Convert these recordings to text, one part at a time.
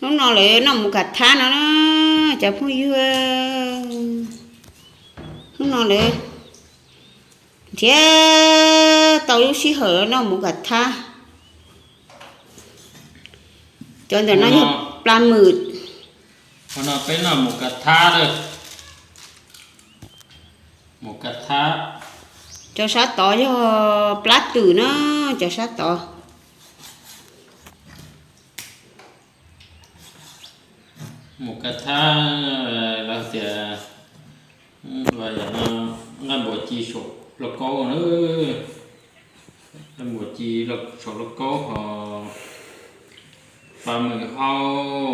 Hnub no lawv noj mus kav thab no na, cov phooj ywg. Hnub no lawv nrhiav tau lub sij hawm noj mus kav thab. Cov ntawm no yog pla mwm. Hnub no peb noj mus kav thab lawm. Mus kav thab. Cov sab tod yog plab twm na, cov sab tod. Mus kav thab, lawv tias nqaij npua ci saum lauj kaub na, nqaij npua ci saum lauj kaub ho pla mwm hau.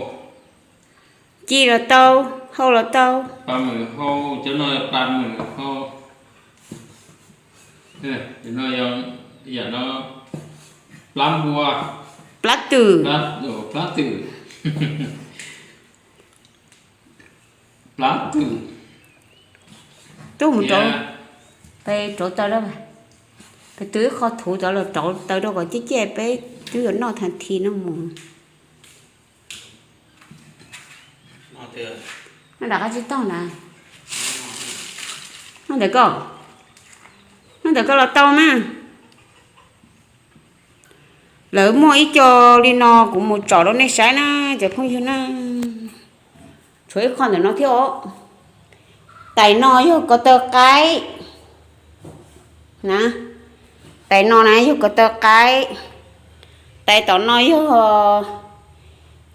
Ci los tau, hau los tau. Pla mwm hau, cov no pla mwm hau. Yam no plab npua. Plab twm. Plab twm. Plab twm. Tuaj mus rauv, peb rauv taws, peb twb ib qho thuv tod los rauv taws rau kom ciaj ciaj peb twb yuav noj tag thi no mus. Noj nram qab tsib taug na. Noj ntawm ko, noj ntawm ko los tau na. Lawv muaj ib co li no kuv mus tsom rau nej saib na cov phooj ywg na. Tshuav ib qho ntawm no thiab os. Tais no yog ko taw qaib na. Tais no na yog ko taw qaib. Tais tom no yog,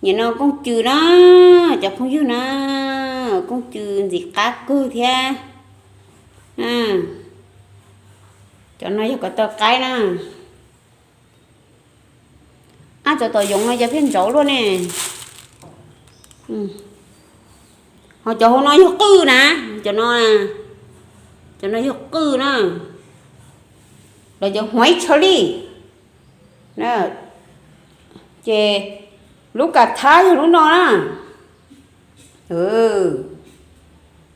nim no kooj cw na, cov phooj ywg na, kooj cw ntxim qab kawg thiab. Cov no yog ko taw qaib na. Ab, cov tom yoov no cas pheej ntsauv luaj ne. Ho cov hauv no yog qwj na, cov no, cov no yog qwj na, los cov huaib tsho li. Ces lub kav thab yog lub no na.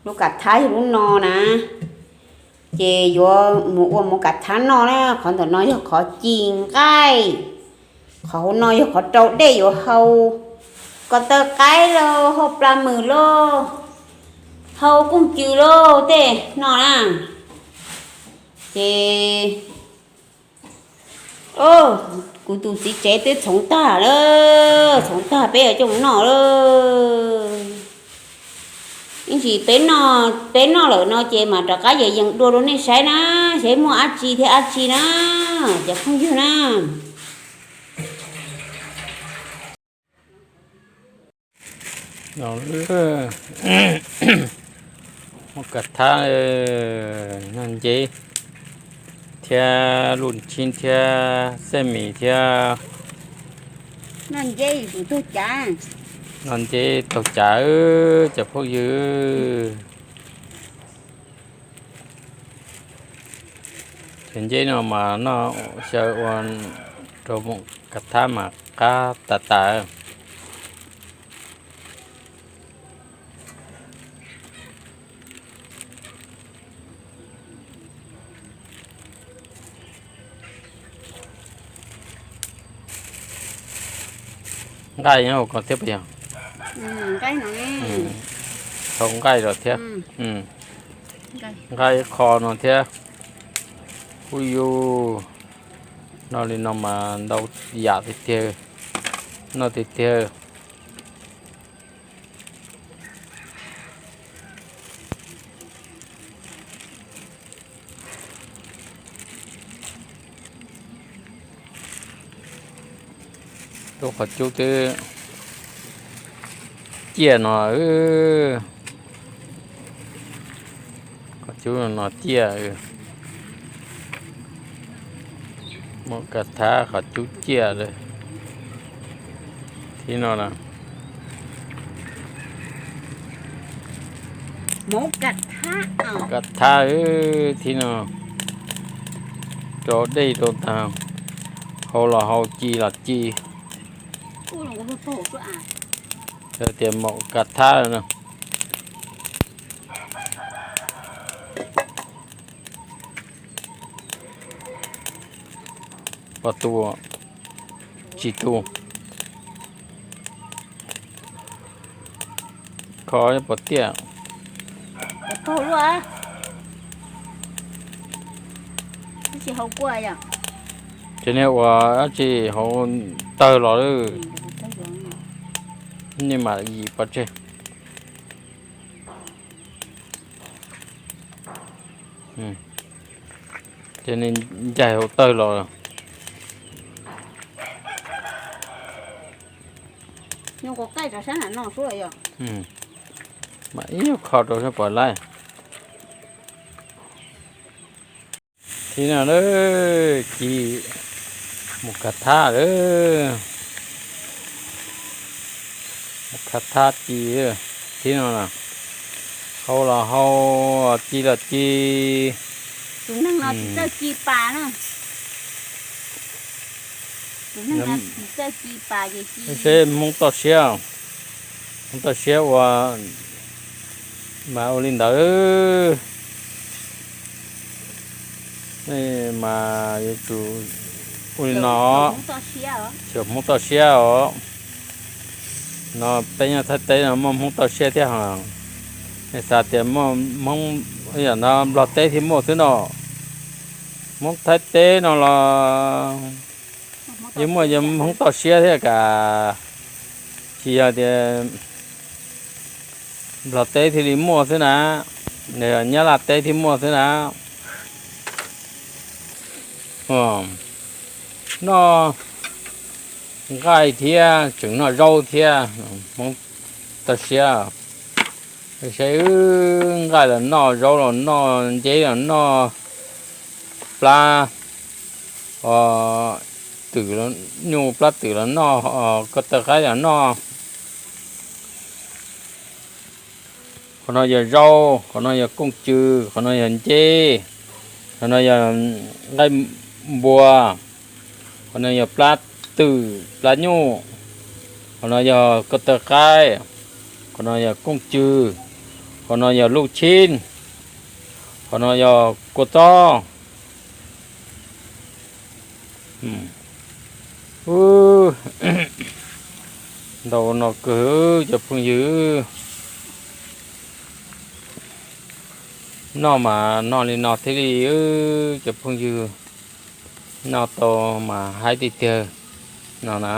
Lub kav thab yog lub no na. Ces yuav mus ua mus kav thab noj na. Qhov ntawm no yog qhov ci nqaij, qhov hauv no yog qhov rau dej yuav hau ko taw qaib lauj, hau pla mwm lauj, hau kooj cw lauj tej no na. Ces kuv tus txiv tsev twb txhoov tag lawm, txhoov tag peb yuav coj mus noj lawm. Ib ntsis peb noj, peb noj lawm no ces mam rov qab yees yees dua rau nej saib na, saib muaj dab tsi thiab dab tsi na, cov phooj ywg na. Muaj kav thab, noj nceb thiab luj ntshiab thiab xej mis thiab. Noj nceb taug cav, cov phooj ywg. Cov nceb no mas noj xyaw ua rau mus kav thab mas qab tas tas. Nqaij nyob hauv ko thiab puas yog? Thau nqaij los thiab. Nqaij qho no thiab. Ub yus, noj li no mas ntau yam tiag tiag, noj tiag tiag. Lub qhov cub twb ciaj no, qhov cub no ciaj, mus kav thab qhov cub ciaj li. Thib no na, kav thab thib no, rau dej rau tas, hau los hau, ci los ci. Tias mus kav thab na. Pom tu, tsis tu. Kho pov tiaj. Ces niag ua dab tsi hauv tawg los lawm. Ni mam yim pov tseg. Ces nws ncaig hauv tawg los. Mam ib nyuag kho rau sab pov laib. Thib no lawm, ci mus kav thab lawm. Mus kav thab ci, thib no na, hau los hau, ci los ci. Tus neeg no tsis txawj ci pas na. Tus neeg no tsis txawj ci pas ces ci. Seb Hmoob toj siab, Hmoob toj siab ua mas ua li ntawd. Nej mas yuav tsum ua li no, xyaum Hmoob toj siab os. No peb nyob Thaib teb no muaj Hmoob toj siab thiab hos. Nej xav tias muaj Hmoob, yam no Nplog teb thiaj muaj xwb no. Hmoob Thaib teb no los yeej muaj Hmoob toj siab thiab kas. Tsis yog tias Nplog teb thiaj li muaj xwb na, Nyab Laj teb thiaj muaj xwb na. Noj nqaij thiab tseem noj zaub thiab, Hmoob toj siab. Saib, nqaij los noj, zaub los noj, nceb los noj, plab, twm, nyuj plab twm los noj, ko taw qaib los noj. Qhov no yog zaub, qhov no yog kooj cw, qhov no yog nceb, qhov no yog nqaij npua, qhov no yog plab twm plab nyuj, qhov no yog ko taw qaib, qhov no yog kooj cw, qhov no yog luj tshib, qhov no yog kua txob. Ntau no kawg cov phooj ywg. Noj mas noj li no thiaj li, cov phooj ywg, noj tau mas haib tiag tiag no na.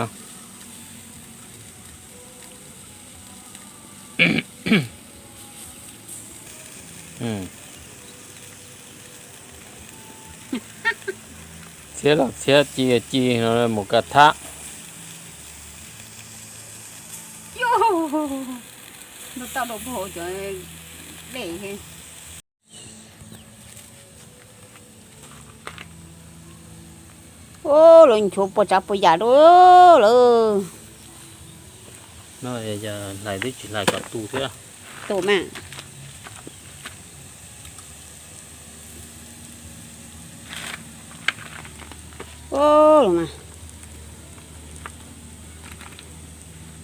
Txhiab los txhiab, ci los ci no, mus kav thab. Ub, lawv nchuav puas tsav puas yam rau lawm. Hlais twb tsis hlais kom tu thiab. Tu mas.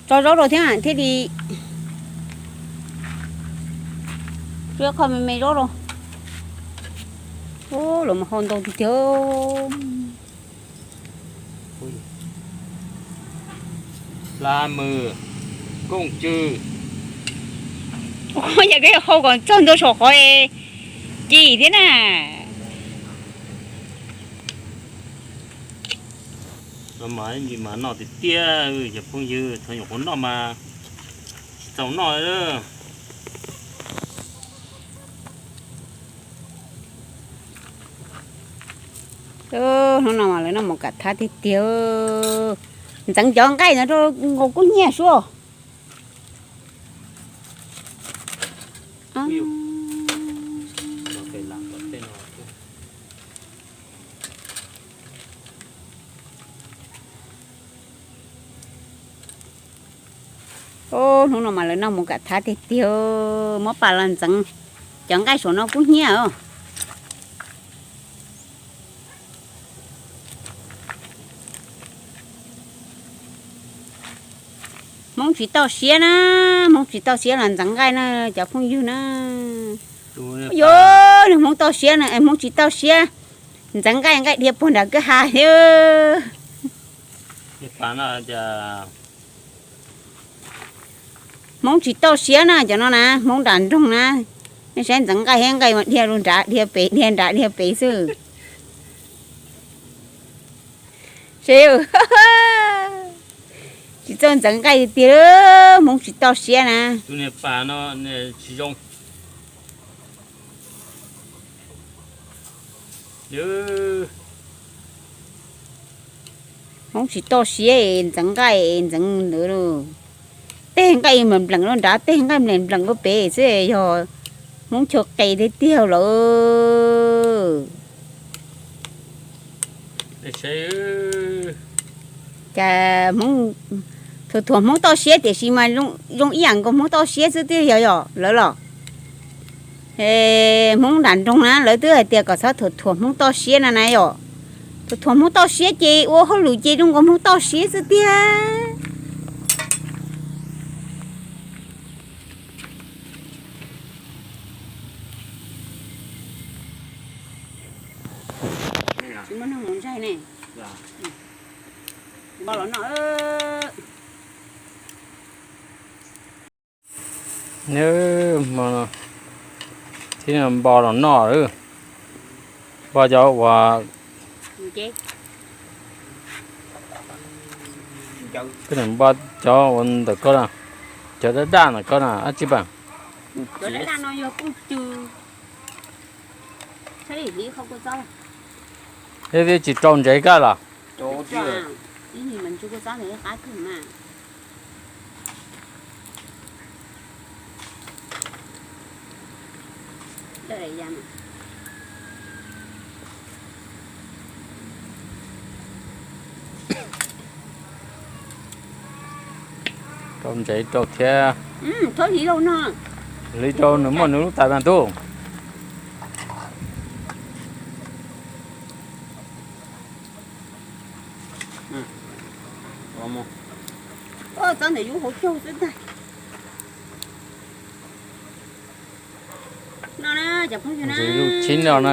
Tso zaub rau thiab thiaj li siab kho me me zaub rau. Ub, lawv mas hau ntau tiag tiag. Plab mws, kooj cw. Yog koj hau kom txog ntua saum qhov ci thiab na. Mas ib ntsis mas noj tiag tiag, cov phooj ywg, txhua nyuam qhuav noj mas tsis txaus noj lawm. Hnub no mas lawv noj mus kam thab tiag tiag. Ntxeev cov nqaij no rau nkaus kub hnyiab suab. Ub, hnub no mas lawv noj mus kam thab tiag tiag, muab pas los ntxeev cov nqaij saum no kub hnyiab os. Hmoob tsis tau siab na, Hmoob tsis tau siab los ntxeev nqaij na cov phooj ywg na. Yog Hmoob tau siab na, Hmoob tsis tau siab ntxeev nqaij, nqaij dhia puag nram kwj ha thiab. Hmoob tsis toj siab na cov no na, Hmoob nram nroog na. Nej saib ntxeev nqaij thiab nqaij mas dhia lub nrad dhia pem dhia nrad dhia pem xwb. Saib, tsis txawj ntxeev nqaij tiag, Hmoob tsis toj siab na. Hmoob tsis toj siab es ntxeev nqaij es ntxeev ntawd lauj. Tej nqaij mas npleem rau nrad, tej nqaij npleem npleem rau pem xwb, yog Hmoob chaw qis tiag tiag lawm. Cas Hmoob, thuam thuam Hmoob toj siab tiam sis mas zoo ib yam nkaus Hmoob toj siab xwb tiag yog yom lawv los. Hmoob nram nroog na lawv twb hais tias kom txhob thuam thuam Hmoob toj siab na na yom. Thuam thuam Hmoob toj siab ces ua hauj lwm ces zoo nkaus Hmoob toj siab xwb tiag. Tsis muaj neeg mus ntsaig ne. Npau los noj. Nws hmo no thiab npau los noj lawm. Npau cov uas, npau cov uas ntawm koj na, cov daj daj ntawm koj na dab tsi pas. Thiab tsis rau ntsev kaj los? Rau ntsev rau thiab. Li rau nws muaj nws lub tais mas tub. Ntxiv lub tshib no na.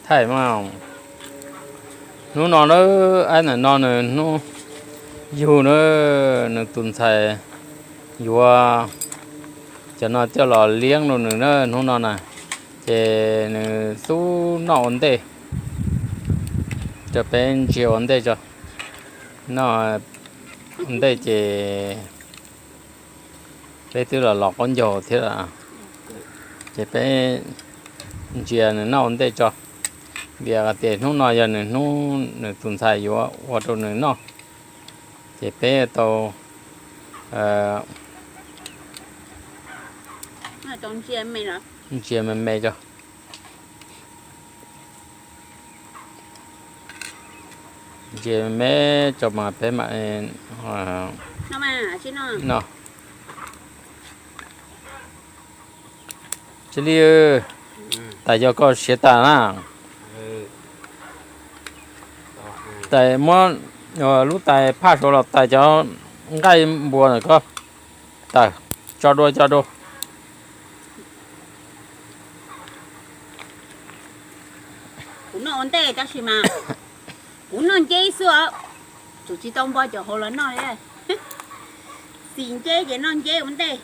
Thaij mas, hnub no na, ab ntawm no nws hnub yug na, nws tus ntxhais yuav cov no coj los liab rau nws na hnub no na, ces nws xub noj ua ntej, rau peb ntsia ua ntej tso, noj ua ntej ces peb twb los los qaub ncaug thiab, ces peb ntsia nws noj ua ntej tso, vim hais tias hnub no yog nws hnub nws tus ntxhais yuav ua rau nws noj, ces peb tau ntsia me me tso. Ntsia me me tso mas peb mam no. Tsis li, tais yog koj siav tas na. Tais muab lub tais phaj saud los tais cov nqaij npua ntawm koj, tawm, tso dua tso dua. Kuv noj ua ntej tab sis mas kuv noj nceb xwb os, tsum tsis tau npo cov hauv los noj li. Xis nceb ces noj nceb ua ntej.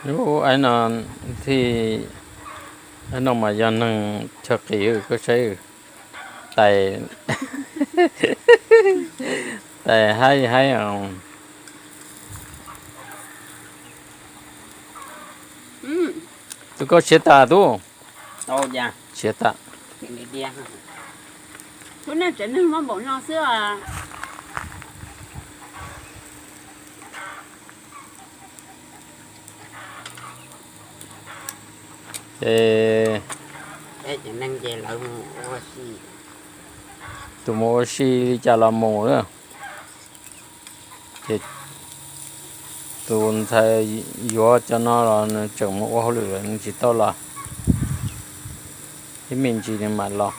Lub aib no, aib no mas yog neeg chaw qis koj saib, tais, tais haib haib. Tus koj siav tas tub, siav tas. Tub nej tsev neeg muaj npaum no xwb. Ces tus mus ua si li cas los mus na. Ces tus ntxhais yuav cov no los nws tseem mus ua hauj lwm lawm nws tsis tau los, ib me ntsis nws mam los.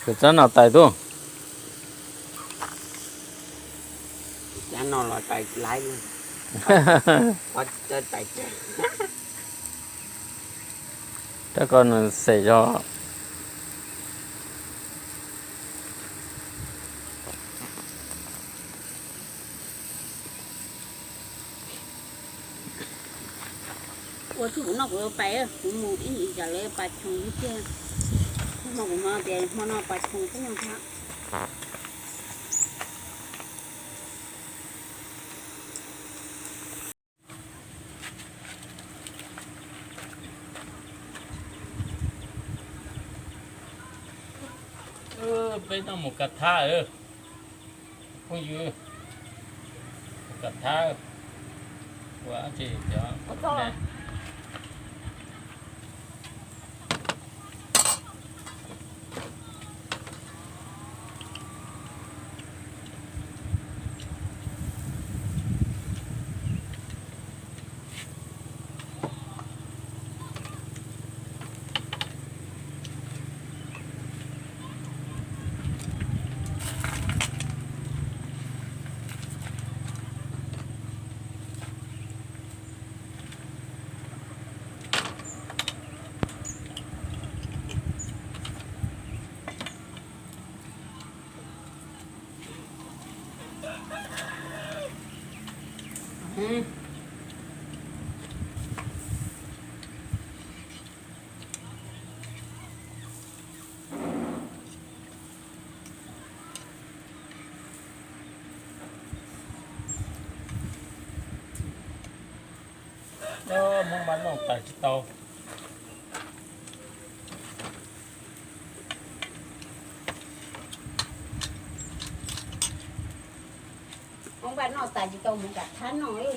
Kws txhob noj tais tuaj. Cov no los tais laiv, tais, rab ko nws xem zog. Ua tsuj kuv noj kuv pais, kuv mus ib ntsis tsam lawv pas choos tiag. Hmo kuv hmo tias hmo no pas choos xwb no thiab. Peb noj mus kav thab, phooj ywg, mus kav thab ua dab tsi cov ne. Muab npaj noj tais tsis tau. Muab npaj noj tais tsis tau mus kav thab noj.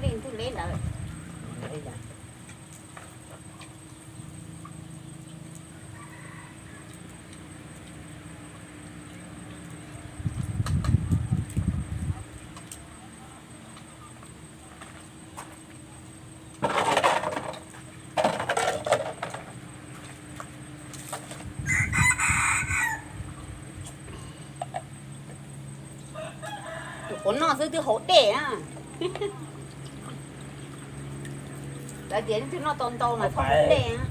Li ntug le ntawd. Tus quav noj xwb twb haus dej na. Lawv tias leej twg noj tau ntau mas txhob haus dej na.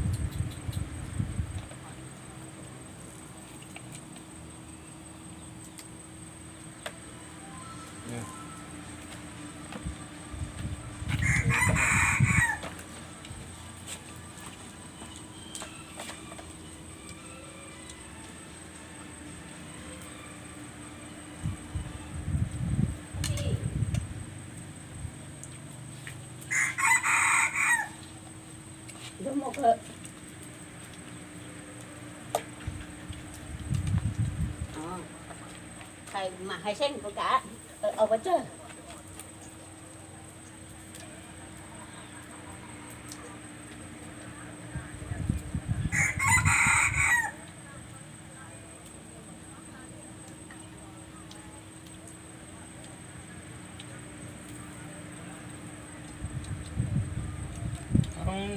Hais mas hais seb nws puas kam. Ua pov tsawg.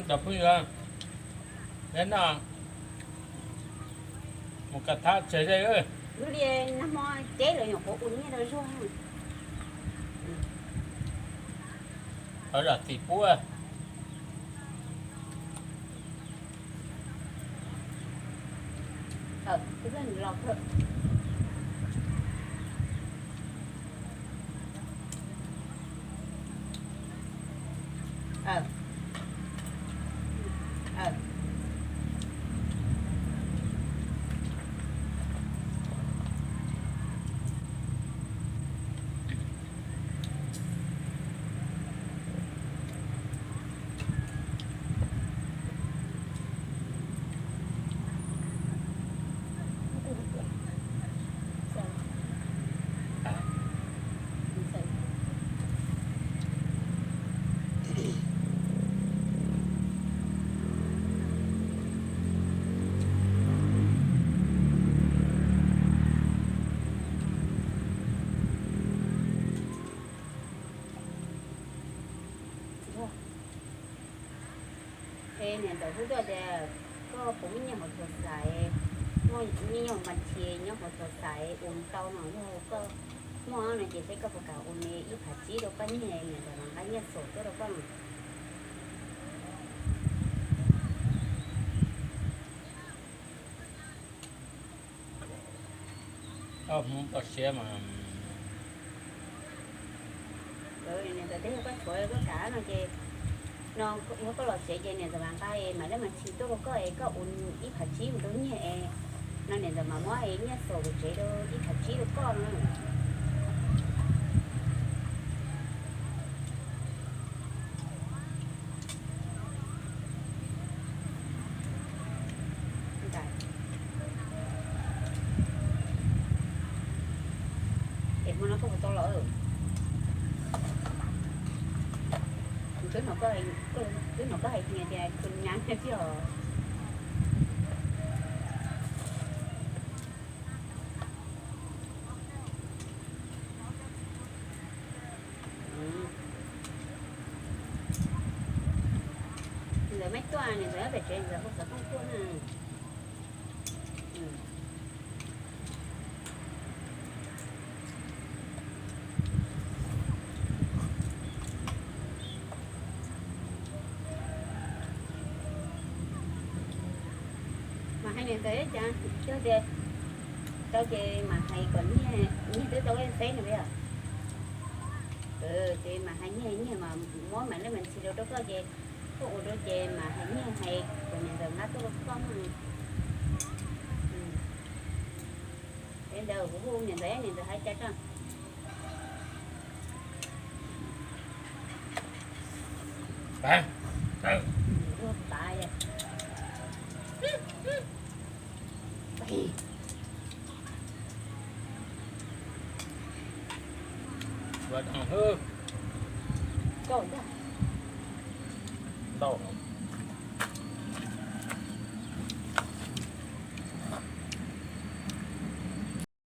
Cov phooj ywg, peb noj mus kav thab tseg zej. Li nag hmo ces lawv nyuam qhuav ua nyiaj rau zuag. Thov zam txim pub. Niam ntxawm hu tuaj tias koj puas muaj nyiaj hauv thom xais, muaj nyiaj hauv mas thi nyob hauv thom xais ua tau no, yog koj muaj no ces seb koj puas kam ua ib phav tsib rau koj nyiaj, niam ntxawm mam nqa nyiaj xom tuaj rau koj no. Koj hmoob toj siab mas. Niam ntxawm twb yog koj tshuav koj kam no ces, no yog koj los tsev ces niam ntxawm mam nqa mam li mas tshis tuaj rau koj es koj ua ib phav tsib mus rau nyiaj es, no niam ntxawm mam muab nyiaj xom tus tsev rau ib phav tsib rau koj no. Es hmo no koj puas tau los? Twb hnov koj hais tias koj nyab thiab os. Ntxawm mej tuaj, ntxawm pem tsev, ntxawm hu xov tooj tuaj na. Mas hais niam ntxawm cas, yog tias tau ces mas hais kom nyiag, nyiag twb tau ej xeb no yog. Ces mas hais nyiag nyiag mas muab mam li mas ntxhi rau rau koj ces koj ua rau ces mas hais nyiag hais kom niam ntxawm nqa tuaj rau koj. Es ntawd kuv hu niam ntxawm, niam ntxawm hais cas tso. Ua dog hwb.